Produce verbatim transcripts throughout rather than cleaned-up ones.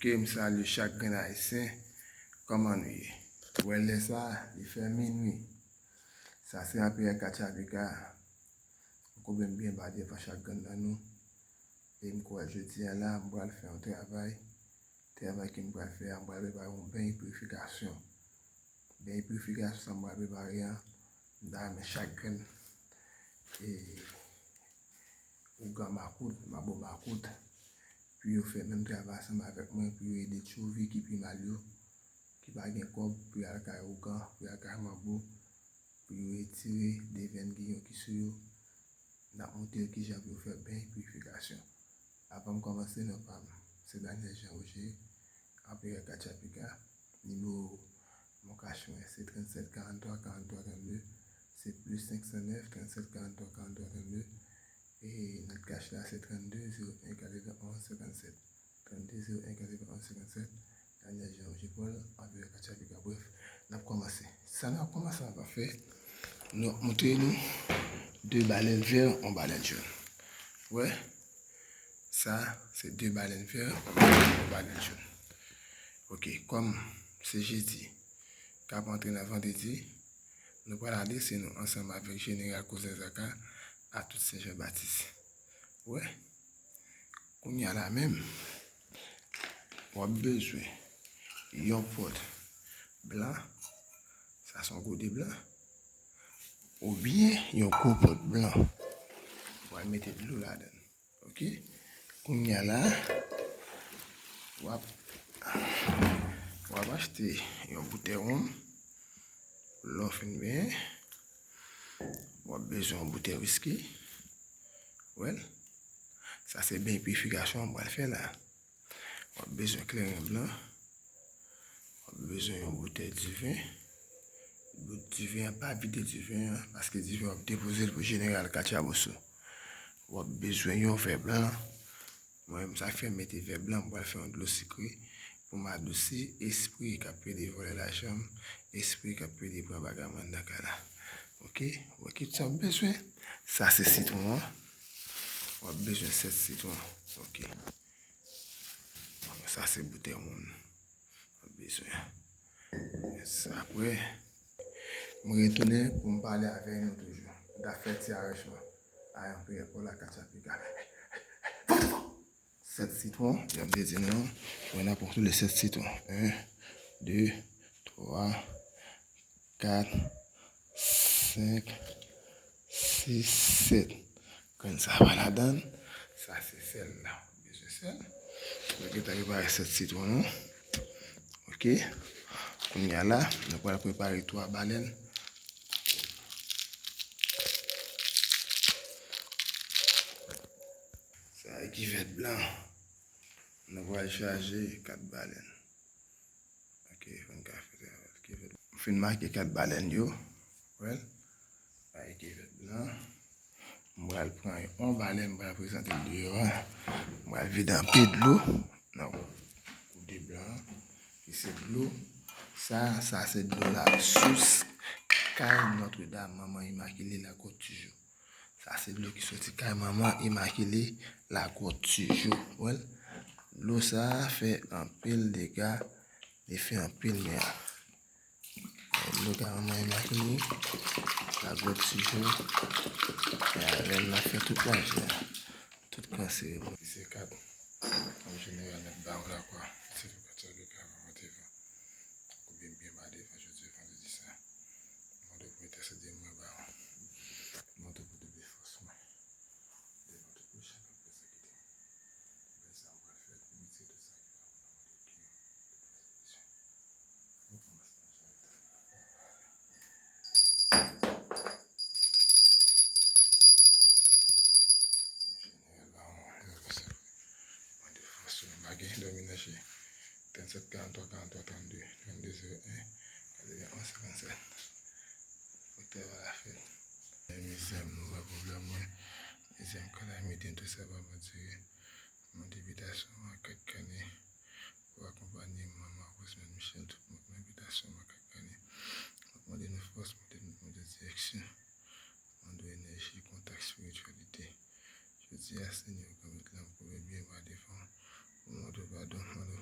Ok, m salye chak grenn Ayisyen. Kòman nou ye? Ou wè lè sa, li fè minui. Sa se Anperè Katchapika. Ou konnen m byen ba devan chak grenn nan nou. E m kwè jodi a la, m pral fè yon travay. Travay ke m pral fè a, m pral prepare yon beny pirifikasyon. Beny pirifikasyon sa m pral prepare a, m ta renmen chak grenn, e, ougan makout, mabo makout, pou yo fè menm travay ansanm avèk mwen, pou yo ede tchovi ki pi mal yo, ki pa gen kòb, pou y al kay ougan, pou y al kay mabo, pou yo retire de venn giyon ki sou yo. N ap montre yo kijan pou yo fè beny pirifikasyon. Avan m kòmanse, non pa m se Daniel Jean Roger, Anperè Katchapika. Nimewo mon kach mwen se trannsèt karanntwa karanntwa trannde, se plis senk san nèf trannsèt karanntwa karanntwa trannde, e nòt kach la se trannde zewo en katrevenn onz senkannsèt. Trannde zewo en katrevenn onz senkannsèt, Daniel Jean Roger Paul, Anperè Katchapika. Brèf, n ap kòmanse. Sa n ap kòmanse, n ap fè, nou ap montre nou de balèn vè, yon balèn jòn. Wè, sa se de balèn vè, yon balèn jòn. Ok, kòm se jedi k ap antre nan vandredi, nou pral adrese nou ansanm avèk Jeneral Kouzèn Zaka a tout Sen Jan Batis. Wè, kounye a la menm, w ap bezwen yon pòt blan, sa se yon gode blan, oubyen yon gwo pòt blan. W a mete dlo ladan l. Ok? Kounye a la, w ap, w ap achte yon boutèy wonm. Lè w fin benyen, w ap bezwen yon boutèy wiski. Wè l. Sa se beny pirifikasyon an m pral fè la. W ap bezwen kleren blan. W ap bezwen yon boutèy diven. Bout diven an, pa vide diven an, paske diven w ap depoze l pou Jeneral Katchaboso. W ap bezwen yon vè blan. Mwen menm, sa k fè m mete vè blan, m pral fè yon dlo sikre pou m adousi espri k ap plede vòlè lajan m, espri k ap plede pran bagay mwen nan kay la. Ok? Wè kit sa w bezwen. Sa se sitwon an. W ap bezwen sèt sitwon. Ok. Sa se boutèy wonm. W ap bezwen. Sa apre, m retounen pou m pale avèk nou toujou. M ta fè ti aranjman. Ay, anpil pou la katchapika. Sèt sitwon, jan m te di nou, mwen ap kontwole sèt sitwon. En, de, twa, kat, senk, sis, sèt. Grenn sa pa ladan l. Sa se sèl la. Ou bezwen sèl. Mwen gentan prepare sèt sitwon nou. Ok. Kounye a la, nou pral prepare twa balèn. Sa e kivèt blan. Nou pral chaje kat balèn. Ok, fò n ka fè travay kivèt. M fin make kat balèn yo. Wè l. Make kivèt blan. M pral pran yon balèn, m pral prezante l deyò a. M pral vide anpil dlo nan gode blan an. Ki se dlo. Sa, sa se dlo lasous kay Nòtredam, Manman Imakile, Lakwòt Tijou. Sa se dlo ki soti kay Manman Imakile, Lakwòt Tijou. Wè l. Dlo sa a fè anpil dega, li fè anpil mè a. Dlo kay Manman Imakile, Lakwòt Tijou, e avè l n ap fè tout maji a, tout gran seremoni. Se kat, an jeneral, n ap ba w lakwa, se tou kat sa de kay Manman te fè. Koube m byen ba devan jodi vandredi sa. Mande w pou entèsede mwen ba w. Mande w pou doble fòs mwen. Devan tout mechan k ap pèsekite m. Bèl sa m pral fè pou m retire tout sa ki pa bon nan mwen, tout ki yon, tout fòs bezwen. Mwen kòmanse nan jan yo ta fè. Jeneral ba mwen, mwen de fòs, mwen pa gen dòmi nan je. Trannsèt karanntwa karanntwa trannde, trannde zewo en, katrevenn onz senkannsèt. Fòk travay la fèt. Mizè m, nou wè pwoblèm mwen. Mizè m, kalamite m, tou sa pa bon dire. Mande bitasyon Makak Kane pou akonpanye m, Manman Rosemond Michel, tout moun nan bitasyon Makak Kane. Mwen mande nou fòs, mande nou, mande direksyon. Mande w enèji, kontak, espirityalite. Jodi a, Senyè, ou konmèt la, m koube byen ba devan. Ou mande w padon, mande w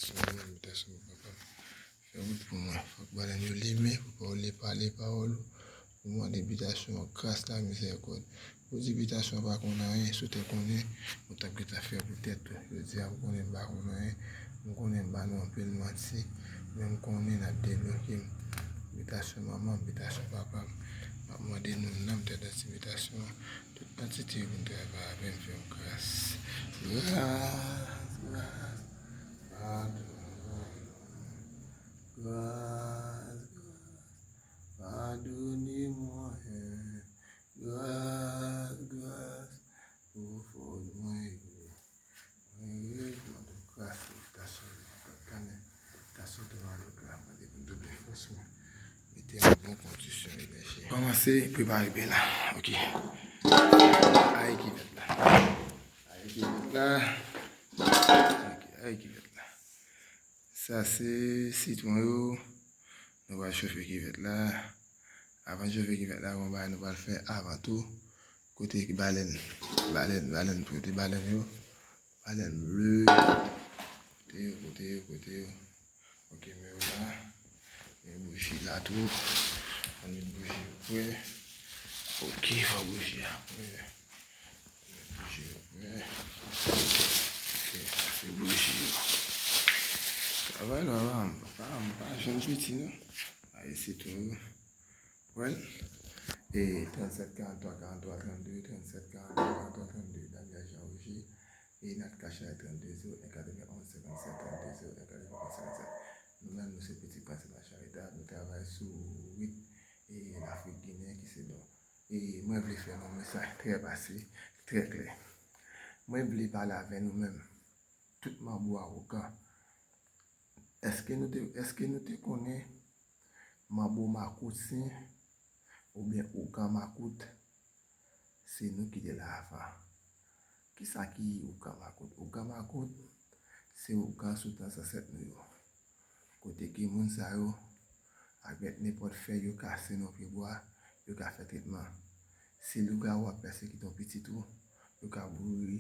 Bitasyon manman m, bitasyon papa m, fè wout pou mwen. Fòk balèn yo limen pou pa yo pale pawòl ou. Ou mande bitasyon an gras la, mizèrikòd. Ou di bitasyon an pa konn anyen, si w te konnen, ou t ap gentan fè pou tèt ou. Jodi a, m konnen m pa konn anyen, m konnen m ba nou anpil manti, men m konnen n ap debloke m. Bitasyon manman m, bitasyon papa m, m ap mande nou nan m tèt anti bitasyon an, tout antite yo vin travay avè m, fè m gras. Gras, gras, padone mwen. Gras, gras, padone mwen. Gras, gras, pou fòt mwen yo. Mwen yo, mande gras, bitasyon, bitasyon, mande gras, mande pou doble fòs mwen. Mete an bon kondisyon, enèji. Kòmanse prepare byen la. Ok. Ay ki fèt la. Ay ki fèt la. Ok, ay ki fèt la. Sa se sitwon yo. Nou pral chofe kivèt la. Avan chofe kivèt la, gon bagay nou pral fè avan tou. Kote ki balèn? Balèn, balèn, kote balèn yo? Balèn ble. Kote yo, kote yo, kote yo? Ok, men yo la. Men bouji la tou. Ann met bouji yo prè. Ok, fò bouji a prè. Met bouji yo prè. Ok, sa se bouji yo. Travay la, pa, pa, pa jwenn piti, non. Ay, se tou. Well, e trannsèt, karanntwa, karanntwa, trannde, trannsèt, karanntwa, karanntwa, trannde, Daniel Jean Roger, e Nat Cash la, trannde zewo en katrevenn onz senkannsèt, trannde zewo en katrevenn onz senkannsèt. Nou menm, nou se pitit Prince Charita, nou travay sou rit, e Lafrik Ginen ki se nou. E mwen vle fè yon mesaj trè pase, trè klè. Mwen vle pale avè nou menm, tout manbo a ougan. Èske nou te, èske nou te konnen manbo makout sen oubyen ougan makout se nou ki te la avan? Kisa ki ougan makout? Ougan makout se ougan sou tan zansèt nou yo. Kote ki moun sa yo, avèk nenpòt fèy yo kase nan pye bwa, yo ka fè tretman. Si lougawou ap pèsekite yon pitit ou, yo ka boure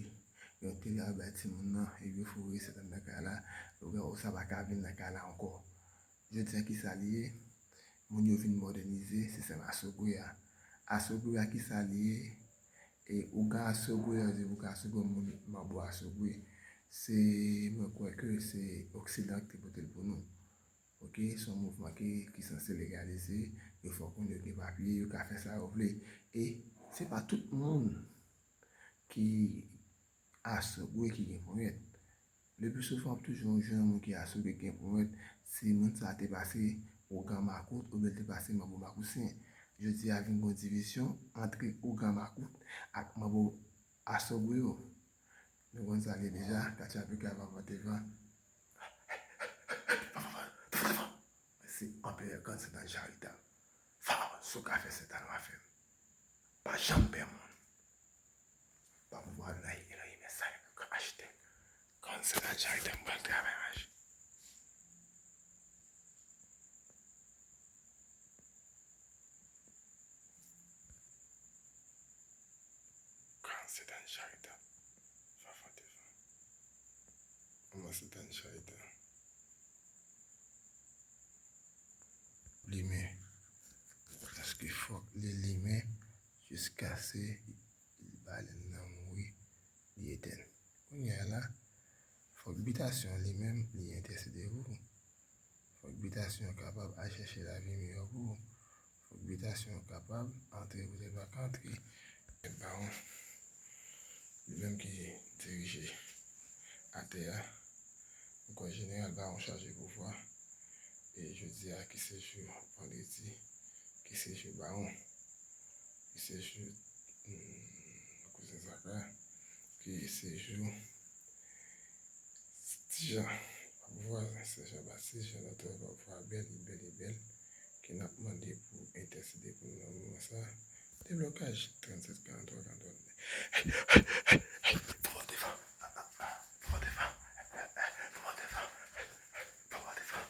yon telè bay timoun nan, epi yo foure sèt anndan kay la, lougawou sa pa ka vin nan kay la ankò. Jodi a, kisa li ye? Moun yo vin mòdènize sistèm Asogwe a. Asogwe a, kisa li ye? E ougan Asogwe a, yo di ougan Asogwe, moun manbo Asogwe. Se, mwen kwè ke se Oksidan ki te pote l pou nou. Ok, se yon mouvman ki, ki sanse legalize, yo fè w konnen yo gen papye, yo ka fè sa yo vle. E se pa tout moun ki Asogwe ki gen ponyèt. Le pli souvan, w ap toujou jwenn yon moun ki Asogwe ki gen ponyèt, si moun sa a te pase ougan makout oubyen l te pase manbo makout sen. Jodi a vin gen yon divizyon antre ougan makout ak manbo Asogwe yo. Nou konn sa l ye deja, Katya Pika, Vava Devan. Se anperè Grandson Charita. Fawon, si w ka fè sèt an, w a fè m. Pa janm pè moun. Pa pouvwa Adonay, Elohim, Esay, Achtè. Grandson Charita, m pral travay mache. Gran Setan Charita, Fafa Devan. Gran Setan Charita. Limen. Paske fòk li limen jiskaske li balèn nan mouri, li etèn. Kounye a la, fòk bitasyon an li menm, li entèsede pou ou. Fòk bitasyon an kapab al chèche lavi miyò pou ou. Fòk bitasyon an kapab antre kote l pa ka antre. Mèt bawon, li menm ki dirije atè a, m kwè jeneral bawon chaje pouvwa. E jodi a ki se jou vandredi, ki se jou bawon, ki se jou, hmm, kouzen Zaka, ki se jou Ti Jan, pa pouvwa Sè Jan Batis, Jan Lòtò, pa pouvwa bèl, li bèl, li bèl, ke n ap mande pou entèsede pou nou nan moman sa a. Deblokaj, trannsèt, karantwa, karantwa. Papa devan, papa devan, papa devan, papa devan,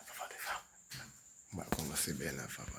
papa devan. M ap kòmanse bèl la, papa.